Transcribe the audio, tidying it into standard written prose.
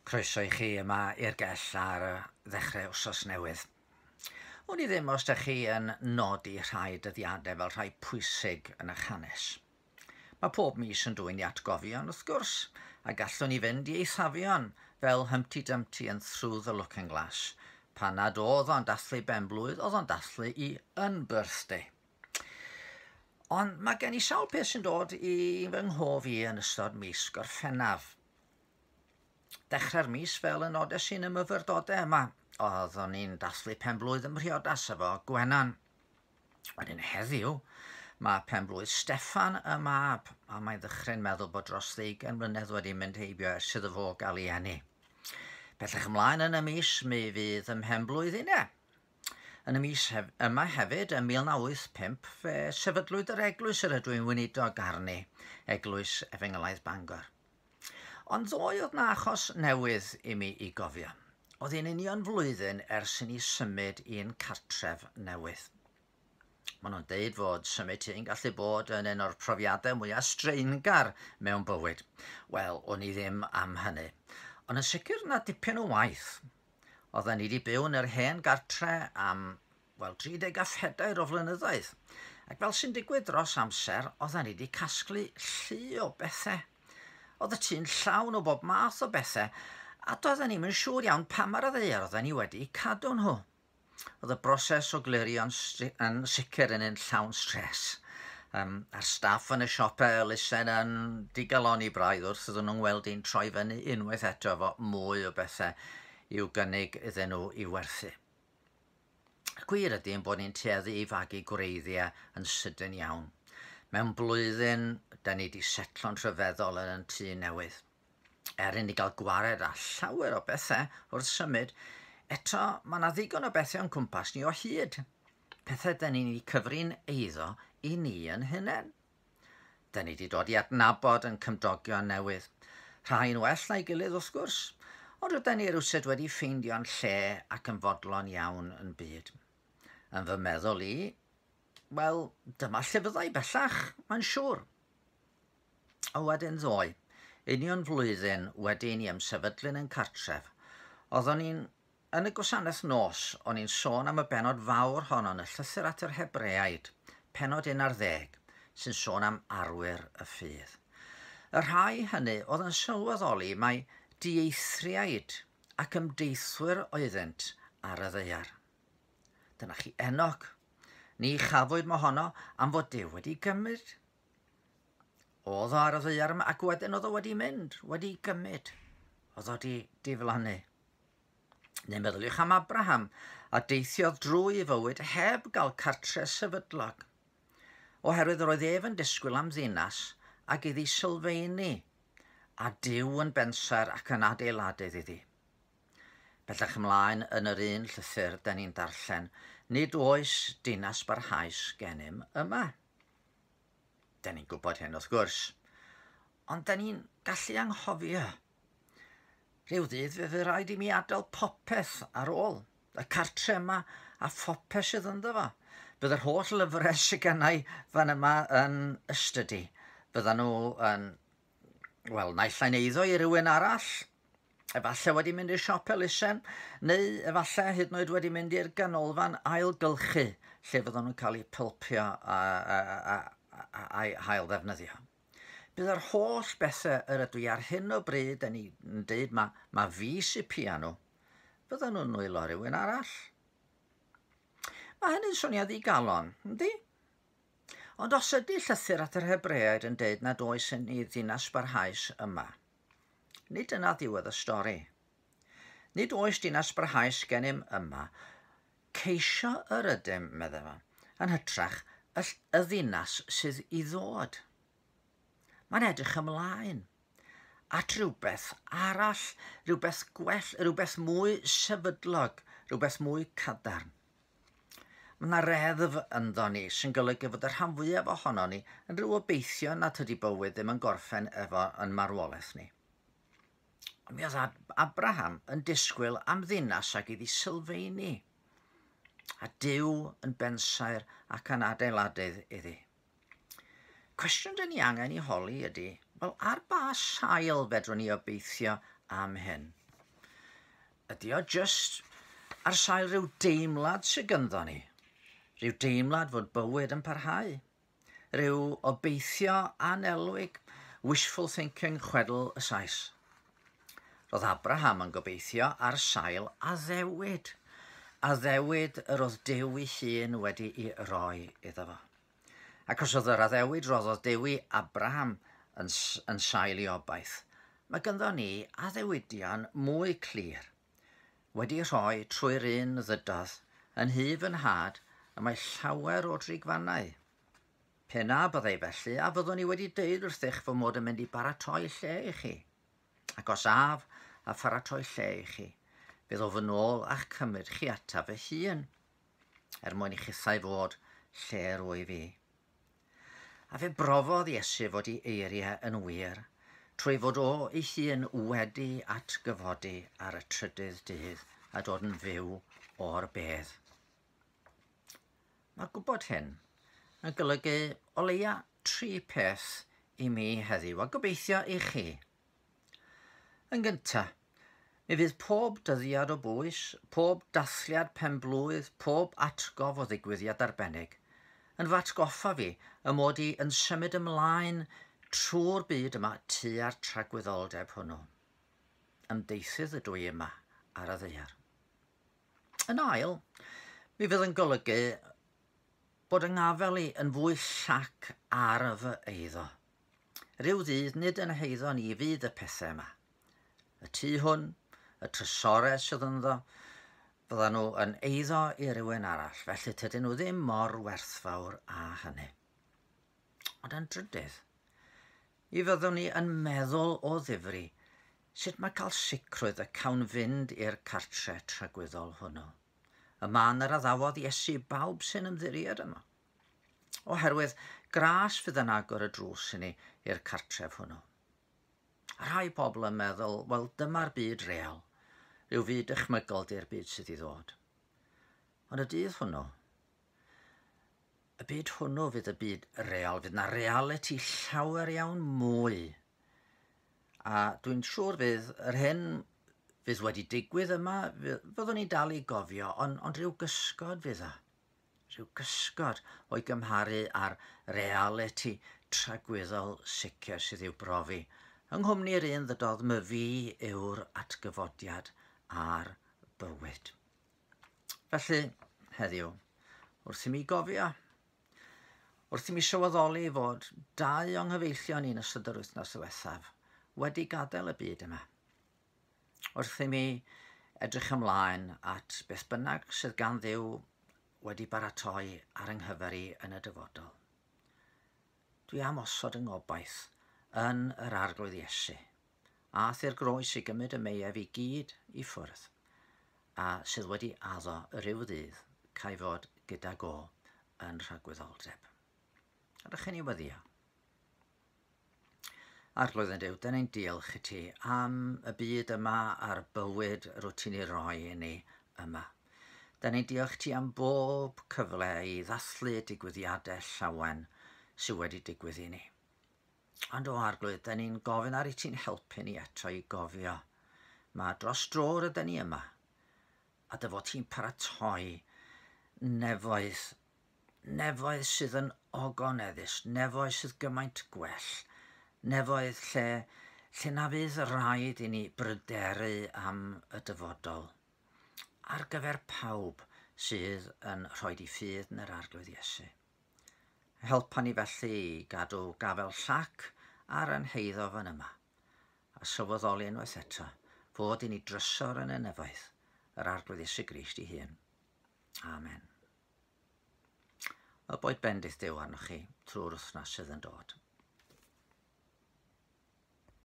Croeso i chi yma i'r gell ar ddechrau wsos newydd. Wn i ddim os ydych chi yn nodi rhai dyddiadau fel rhai pwysig yn eich hanes. Mae pob mis yn dwyn i atgofion, wrth gwrs, a gallwn ni fynd i eithafion fel Humpty Dumpty and Through the Looking Glass. Pan nad oedd o'n dathlu ben-blwydd, oedd o'n dathlu i unbirthday. Ond mae gen i sawl peth sy'n dod i fy nghof i yn ystod mis Gorffennaf. Dechrau'r mis fel y nodes i'n y myfyrdodau yma. Oeddwn i'n dathlu pen-blwydd ym mhriodas efo Gwenan. Wedyn heddiw, mae pen-blwydd Steffan y mab, a mae'n ddychryn meddwl bod dros ddeugain mlynedd wedi mynd heibio ers iddo fo gael ei eni. Bellach ymlaen yn y mis, mi fydd ym mhen-blwydd inne. Yn y mis hef yma hefyd, ym 1985, fe sefydlwyd yr eglwys yr ydw i'n weinidog arni, Eglwys Efengylaidd Bangor. Ond ddoe oedd 'na achos newydd i mi i gofio. Oedd hi'n union flwyddyn ers i ni symud i'n cartref newydd. Maen nhw'n deud fod symud tŷ yn gallu bod yn un o'r profiadau mwyaf straengar mewn bywyd. Wel, o'n i ddim am hynny. Ond yn sicr na dipyn o waith. Oedden ni wedi byw yn yr hen gartre am, wel, 34 o flynyddoedd. Ac fel sy'n digwydd dros amser, oedden ni wedi casglu llu o bethau. Oedd y tŷ'n llawn o bob math o bethau, a doedden ni'm yn siŵr iawn pam ar y ddaear oedden ni wedi cadw nhw. Oedd y broses o glirio yn, yn sicr yn un llawn stres. Um, a'r staff yn y siopau elusen yn digalonni braidd wrth iddyn nhw'n weld i'n troi fyny unwaith eto efo mwy o bethau i'w gynnig iddyn nhw i werthu. Y gwir ydy ein bod ni'n tueddu i fagu gwreiddiau yn sydyn iawn. Mewn blwyddyn, da ni wedi setlo'n rhyfeddol yn yn tŷ newydd. Er i ni gael gwared â llawer o bethau wrth symud, eto mae yna ddigon o bethau o'n cwmpas ni o hyd. Pethau da ni'n eu cyfri'n eiddo i ni yn hunain. Da ni wedi dod i adnabod yn cymdogion newydd. Rhai yn well na'i gilydd wrth gwrs, ond rydan ni rywsut wedi ffeindio'n lle ac yn fodlon iawn yn byd. Yn fy meddwl i, wel, dyma lle fyddai bellach, mae'n siŵr. A wedyn ddoe, union flwyddyn wedi i ni ymsefydlu'n ein cartref, oeddwn i'n Yn y gwasanaeth nos, o'n i'n sôn am y bennod fawr honno yn y Llythyr at yr Hebreaid, pennod 11, sy'n sôn am arwyr y ffydd. Y rhai hynny oedd yn sylweddoli mai dieithriaid ac ymdeithwyr oeddynt ar y ddaear. Dyna chi Enoch. Ni chafwyd mohono am fod Duw wedi gymryd. Oedd o ar y ddaear yma ac wedyn oedd o wedi mynd, wedi gymryd. Oedd o wedi diflannu. Neu meddyliwch am Abraham, a deithiodd drwy ei fywyd heb gael cartre sefydlog. Oherwydd yr oedd ef yn disgwyl am ddinas ag iddi sylfeini, a Duw yn bensaer ac yn adeiladydd iddi. Bellach ymlaen yn yr un llythyr da ni'n darllen, nid oes dinas barhaus gennym yma. Da ni'n gwybod hyn wrth gwrs, ond da ni'n gallu anghofio. Rhyw ddydd fe fydd rhaid i mi adael popeth ar ôl, y cartre yma a phopeth sydd ynddo fo. Bydd yr holl lyfrau sydd gennau fan yma yn ystydu. Byddan nhw yn, wel, naill ai'n eiddo i rywun arall, efallai wedi mynd i'r siop elusen, neu efallai hyd yn oed wedi mynd i'r ganolfan ailgylchu, lle fyddan nhw'n cael eu pylpio a, a, a, a, a, a, hail ddefnyddio. Bydd yr holl bethau yr ydw i ar hyn o bryd yn ei deud ma, ma fi sy pia nhw, fyddan nhw'n nwylo rhywun arall. Mae hynny'n swnio ddigalon, yndi? Ond os ydy llythyr at yr Hebreaid yn deud nad oes yn ei ddinas barhaus yma, nid dyna ddiwedd y stori. Nid oes dinas barhaus gennym yma, Ceisio yr ydym, meddai fo, yn hytrach y, y ddinas sydd i ddod. Mae'n edrych ymlaen at rhywbeth arall, rhywbeth gwell, rhywbeth mwy sefydlog, rhywbeth mwy cadarn. Mae yna reddf ynddo ni sy'n golygu fod y rhan fwyaf ohono ni yn rhyw obeithio nad ydy bywyd ddim yn gorffen efo yn marwolaeth ni. Ond mi oedd Abraham yn disgwyl am ddinas ag iddi sylfeini, a Duw yn bensaer ac yn adeiladydd iddi. Cwestiwn dyn ni angen i holi ydy, wel, ar ba sail fedrwn ni obeithio am hyn? Ydy o jyst ar sail rhyw deimlad sydd gynddo ni? Rhyw deimlad fod bywyd yn parhau? Rhyw obeithio anelwig, wishful thinking chwedl y Sais? Roedd Abraham yn gobeithio ar sail addewid. Addewid yr oedd Duw ei hun wedi'i roi iddo fo. Ac os oedd yr addewid roddodd Duw i Abraham yn, yn sail i obaith, mae gynddo ni addewidion mwy clir, wedi rhoi trwy'r un ddydodd yn nhŷ fy nhad y mae llawer o drigfannau. Pe na byddai felly, a fyddwn i wedi deud wrthych fy mod yn mynd i baratoi lle i chi? Ac os af a pharatoi lle i chi, fe ddof yn ôl a'ch cymryd chi ataf fy hun, er mwyn i chithau fod lle yr wyf i. A fe brofodd Iesu fod ei eiriau yn wir, trwy fod o ei hun wedi atgyfodi ar y trydydd dydd a dod yn fyw o'r bedd. Mae gwybod hyn yn golygu o leia tri peth i mi heddiw, a gobeithio i chi. Yn gyntaf, mi fydd pob dyddiad o bwys, pob dathliad pen-blwydd, pob atgof o ddigwyddiad arbennig, yn fy atgoffa fi y mod i yn symud ymlaen trwy'r byd yma tua'r tragwyddoldeb hwnnw. Ymdeithydd ydw i yma ar y ddaear. Yn ail, mi fydd yn golygu bod yng ngafel i yn fwy llac ar fy eiddo. Rhyw ddydd nid yn heiddo ni fydd y pethau yma. Y tŷ hwn, y trysorau sydd ynddo, fyddan nhw yn eiddo i rywun arall, felly tydyn nhw ddim mor werthfawr â hynny. Ond yn drydydd, mi fyddwn ni yn meddwl o ddifri sut mae cael sicrwydd y cawn fynd i'r cartre tragwyddol hwnnw. Y man yr addawodd Iesu bawb sy'n ymddiried yma. Oherwydd gras fydd yn agor y drws i ni i'r cartref hwnnw. A rhai pobl yn meddwl, wel dyma'r byd real, rhyw fyd dychmygol di'r byd sydd i ddod. Ond y dydd hwnnw, y byd hwnnw fydd y byd real, fydd na realiti llawer iawn mwy. A dwi'n siŵr fydd yr hyn fydd wedi digwydd yma, fyddwn ni'n dal i gofio, ond, ond rhyw gysgod fydd o. Rhyw gysgod o'i gymharu â'r realiti tragwyddol sicr sydd i'w brofi. Yng nghwmni'r un ddydodd myfi yw'r atgyfodiad a'r bywyd. Felly, heddiw, wrth i mi gofio, wrth i mi sylweddoli fod dau o'n nghyfeillion i'n ystod yr wythnos ddiwethaf wedi gadael y byd yma, wrth i mi edrych ymlaen at beth bynnag sydd gan Dduw wedi baratoi ar yng nghyfer i yn y dyfodol, dwi am osod yng ngobaith yn yr Arglwydd Iesu, ath i'r groes i gymryd y meiaf i gyd i ffwrdd, a sydd wedi addo rhyw ddydd ca'i fod gydag o yn rhagwyddoldeb. Ydych chi'n ei weddio? Arglwydd yn Duw, dyn ni'n diolch i ti am y byd yma a'r bywyd rwyt ti'n ei roi i ni yma. Dyn ni'n diolch ti am bob cyfle i ddathlu digwyddiadau llawen sydd wedi digwydd i ni. Ond o Arglwydd, dyn ni'n gofyn ar i ti'n helpu ni eto i gofio. Mae dros dro rydyn ni yma, a dy fod ti'n paratoi nefoedd, nefoedd sydd yn ogoneddus, nefoedd sydd gymaint gwell, nefoedd lle, lle na fydd rhaid i ni bryderu am y dyfodol. Ar gyfer pawb sydd yn rhoi di ffydd yn yr Arglwydd Iesu. Helpa ni felly i gadw gafel llac ar yn heiddo fan yma, a sylweddoli unwaith eto fod i ni drysor yn y nefoedd, yr Arglwydd Iesu Grist ei hun. Amen. Wel, boed bendith Duw arnoch chi trwy'r wythnos sydd yn dod.